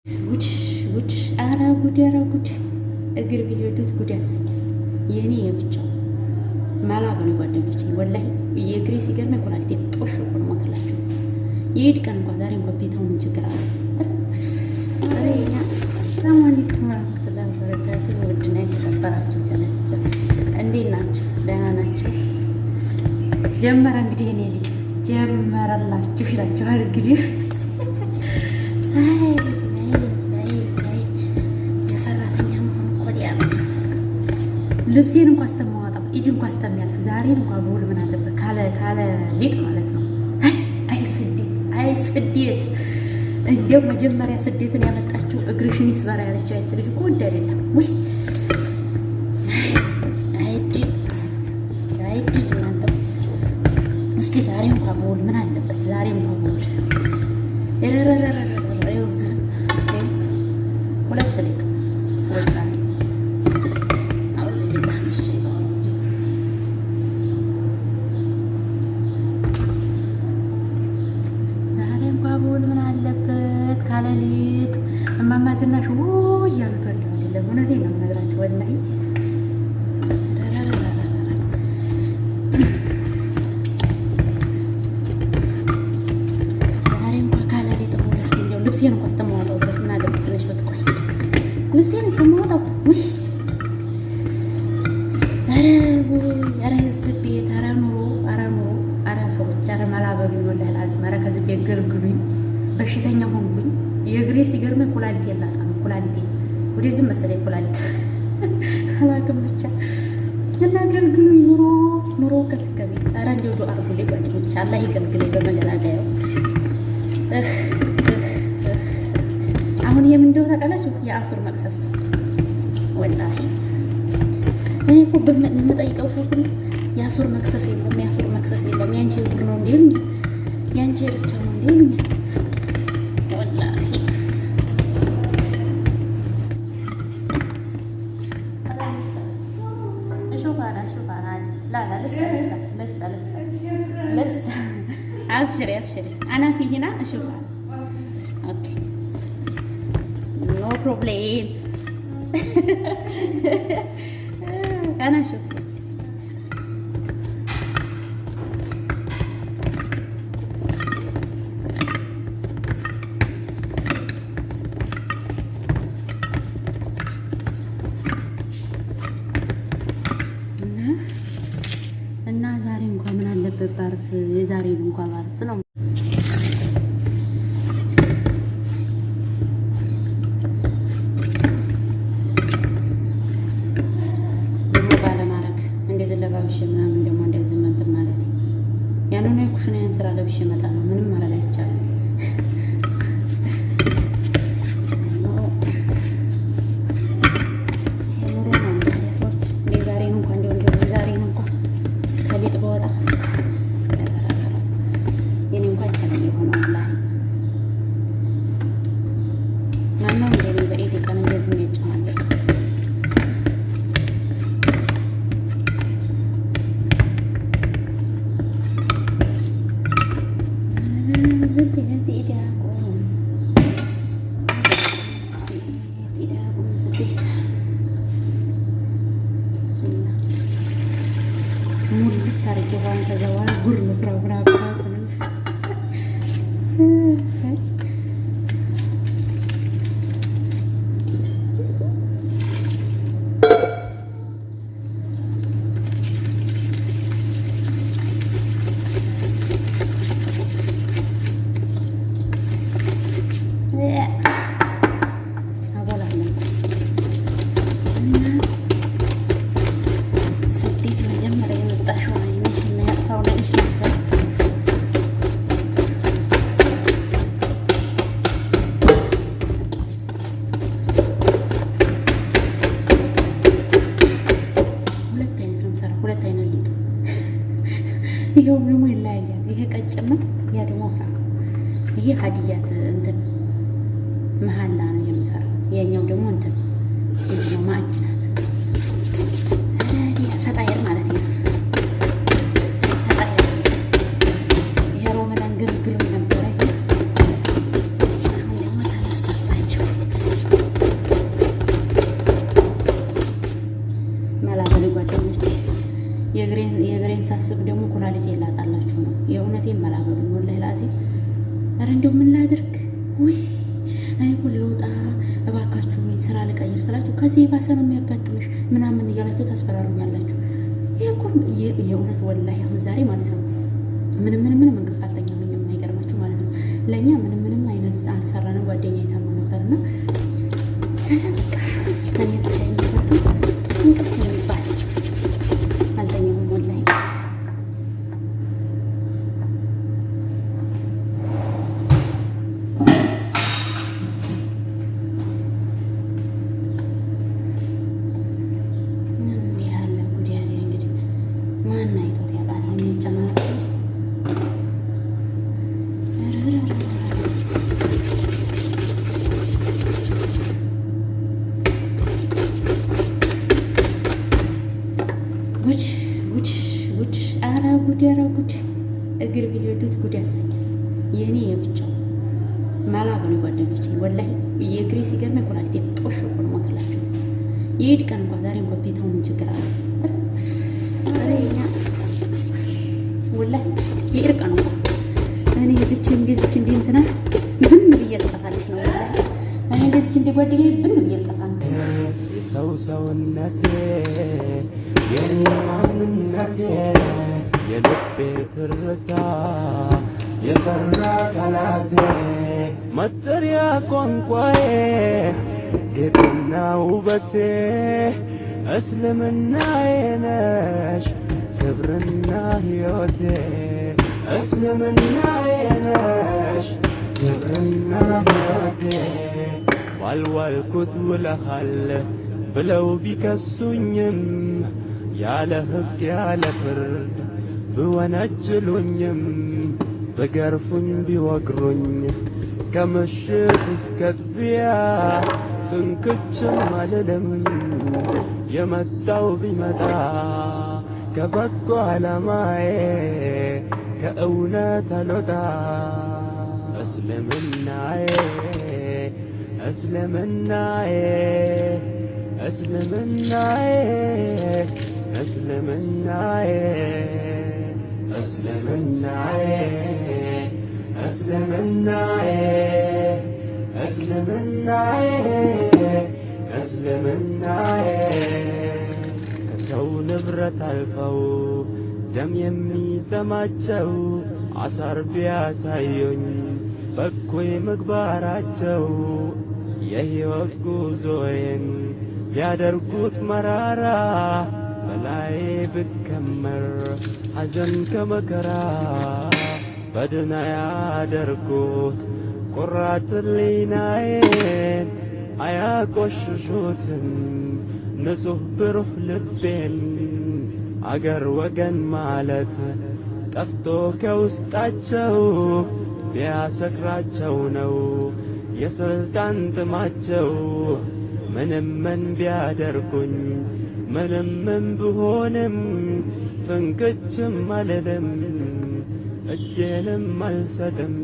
ጉድ ጉድ! ኧረ ጉድ! ኧረ ጉድ! እግር ቢሄዱት ጉድ ያሰኛል። የእኔ የብቻው መላ በሉ ጓደኞቼ፣ ወላሂ የእግሬ ሲገርመኝ ኩላሊቴ ጦሽ እኮ ነው የሞትላችሁ። የኢድ ቀን እንኳ ዛሬ እንኳ ቤታው ምን ችግር አለ? ኧረ የእኛ ሰላም አለይኩም ወራህመቱላሂ ወበረካቱ። ውድና የተከበራችሁ ቤተሰብ እንዴት ናችሁ? ደህና ናችሁ? ጀመረ እንግዲህ እኔ ልጅ ጀመረላችሁ ይላችኋል እንግዲህ የሰራተኛ መሆን እኮ ልብሴን እንኳ ስተማዋጣው ኢድ እንኳ ስተሚያልፍ ዛሬን እንኳ በውል ምን አለበት ካለ ካለ ሊጥ ማለት ነው። አይ ስደት፣ አይ ስደት! እንዲያው መጀመሪያ ስደትን ያመጣችው እግርሽን ይስበራ ያለችው ያች ልጅ እኮ ወድ አይደለም ወይ? አይድል አይድል! እናንተ እስቲ ዛሬ እንኳ በውል ምን አለበት? ዛሬ እንኳ በውል ሁለት ሊጥ ወጣ። ዛሬ እንኳ በውል ምን አለበት ካለ ሊጥ እማማ ዝናሽ እያሉት ወደው አይደለም። እውነቴን ነው የምነግራቸው ወላሂ። ዛሬ እንኳ ካለ ሊጥ በውል እስኪ እንደው ልብሴን እንኳ እስከማወጣው ድረስ ምን አለበት ትንሽ ብትቆይ ልብሴን እስከማወጣው። ውይ ኧረ ውይ ኧረ ህዝብ ቤት፣ ኧረ ኑሮ፣ ኧረ ኑሮ፣ ኧረ ሰዎች፣ ኧረ መላ በሉኝ። ወላሂ አልዓዚም ኧረ ከዚህ ቤት ገልግሉኝ። በሽተኛ ሆንኩኝ። የእግሬ ሲገርመኝ ኩላሊቴ ላጣ ነው። ኩላሊቴ ወደዚህ መሰለኝ ኩላሊት አላውቅም ብቻ እና ገልግሉኝ። ኑሮ ኑሮ ከዚህ ከቤት ኧረ እንደው ዱአ አድርጉልኝ ጓደኞች፣ አላህ ይገልግለኝ በመገላገያው። እህ እህ እህ አሁን የምን እንደው ታውቃላችሁ? የአሱር መቅሰስ ወላሂ እኔ እኮ በምጠይቀው ሰው ሁሉ የአሱር መክሰስ የለም፣ የአሱር መክሰስ የለም፣ ያንቺ የጉድ ነው እንዴ ይሉኛል፣ ያንቺ ብቻ ነው እንዴ ይሉኛል። ወላሂ اشوف انا اشوف انا عادي. لا لا، لسه لسه لسه لسه لسه. ابشري ابشري، انا في هنا اشوف انا. Okay, no problem. انا اشوف. እና ዛሬ እንኳ ምን አለበት ባርፍ፣ የዛሬን እንኳ ባርፍ ነው። ደግሞ ባለማድረግ እንደዚህ ለባብሼ ምናምን ደግሞ እንደዚህ እንትን ማለት ያንን የኩሽናዬን ስራ ለብሼ እመጣለሁ። ምንም ማድረግ አይቻልም። ኑሮ ኑሮ ነው እንግዲህ ሰዎች እንደ ዛሬን እንኳ እንደው እንደው የዛሬን እንኳ ከሊጥ በወጣ የኔ እንኳ የተለየ ሆነ። ወላሂ ማነው እንደኔ በኢድ ቀን እንደዚህ የሚያጨማልቅ? ዝቤት ኢዳቁም ኢዳቁም ዝቤት ብስሚላ ሙልት አድርጌ ውሃን ከዛ በኋላ ጉር መስራው ምናምን ነው። አቦላለሁ እና ስደት መጀመሪያ የመጣሽው አይነሽ እና ያጥፋው ነሽ ነበር። ሁለት አይነት ነው የምሰራው፣ ሁለት አይነት ሊጥ። ይኸውም ደግሞ ይለያያል። ይሄ ቀጭን ነው፣ ያ ደግሞ ወፍራም ነው። ይሄ ሀዲያት እንትን መሀላ ነው የምሰራው። ያኛው ደግሞ እንትን ነው ማዕጅናት ፈጣየር ማለት ነው። ፈጣየር ይሄ ሮመዳን ገልግሎ ነበረ። አሁን ደግሞ ተነሳባቸው። ኧረ እንደው ምን ላድርግ? ውይ እኔ እኮ ልወጣ እባካችሁ ስራ ልቀይር ስላችሁ ከዚህ የባሰ ነው የሚያጋጥምሽ ምናምን እያላችሁ ታስፈራሩኛላችሁ። ይሄ እኮ የእውነት ወላሂ አሁን ዛሬ ማለት ነው ምንም ምንም ምንም እንቅልፍ አልተኛሁኝም። የማይገርማችሁ ማለት ነው ለእኛ ምንም ምንም አይነት አልሰራንም። ጓደኛ የታማ ነበርና ከዛ በቃ እኔ ብቻ ነበርኩኝ። እንቅልፍ የሚባል አልተኛሁም ወላሂ። እንዲህ ያለ ጉድ ያለ እንግዲህ ማን አይቶት ያውቃል? የሚጨማለቅ ጉድ ጉድ ጉድ! ኧረ ጉድ! ኧረ ጉድ! እግር ቢሄዱት ጉድ ያሰኛል። የእኔ የብቻው መላ በሉ ጓደኞቼ፣ ወላሂ የእግሬ ሲገርመኝ ኩላሊቴ ጦሽ እኮ ነው ሞትላችሁ። የኢድ ቀን እንኳ ዛሬ እንኳ ቤታው ምን ችግር አለ? ኧረ የእኛ ወላሂ የኢድ ቀን እንኳ እኔ እዚች እንደዚች እንደ እንትና ብን ብዬ ልጠፋለች ነው። ወላሂ እኔ እንደዚች እንደ ጓደኛዬ ብን ብዬ ልጠፋ ነው። የሰው ሰውነቴ የኔ ማንነቴ የልቤ ትርታ የሰራ ቃላቴ መጠሪያ ቋንቋዬ ጌጥና ውበቴ እስልምናዬ ነሽ ክብርና ሕይወቴ እስልምናዬ ነሽ ክብርና ሕይወቴ ባልዋልኩት ውለሃል ብለው ቢከሱኝም ያለ ሕግ ያለ ፍርድ ብወነጅሉኝም በገርፉኝ ቢወግሩኝ ከምሽት እስከ ጥቢያ ፍንክችም አልልም የመጣው ቢመጣ ከበጎ ዓላማዬ ከእውነት አልወጣ እስልምናዬ እስልምናዬ እስልምናዬ እስልምናዬ እስልምናዬ እስልምናዬ እስልምናዬ እስልምናዬ ከሰው ንብረት አልፈው ደም የሚጠማቸው አሳር ቢያሳዩኝ በኩይ ምግባራቸው የሕይወት ጉዞዬን ቢያደርጉት መራራ በላይ ብከመር ሐዘን ከመከራ በድና ያደርጉት ቆራጥ ሕሊናዬን አያቆሽሹትም ንጹሕ ብሩህ ልቤን አገር ወገን ማለት ጠፍቶ ከውስጣቸው ቢያሰክራቸው ነው የስልጣን ጥማቸው። ምንም ምን ቢያደርጉኝ ምንም ምን ብሆንም ፍንክችም አልልም እጄንም አልሰጥም።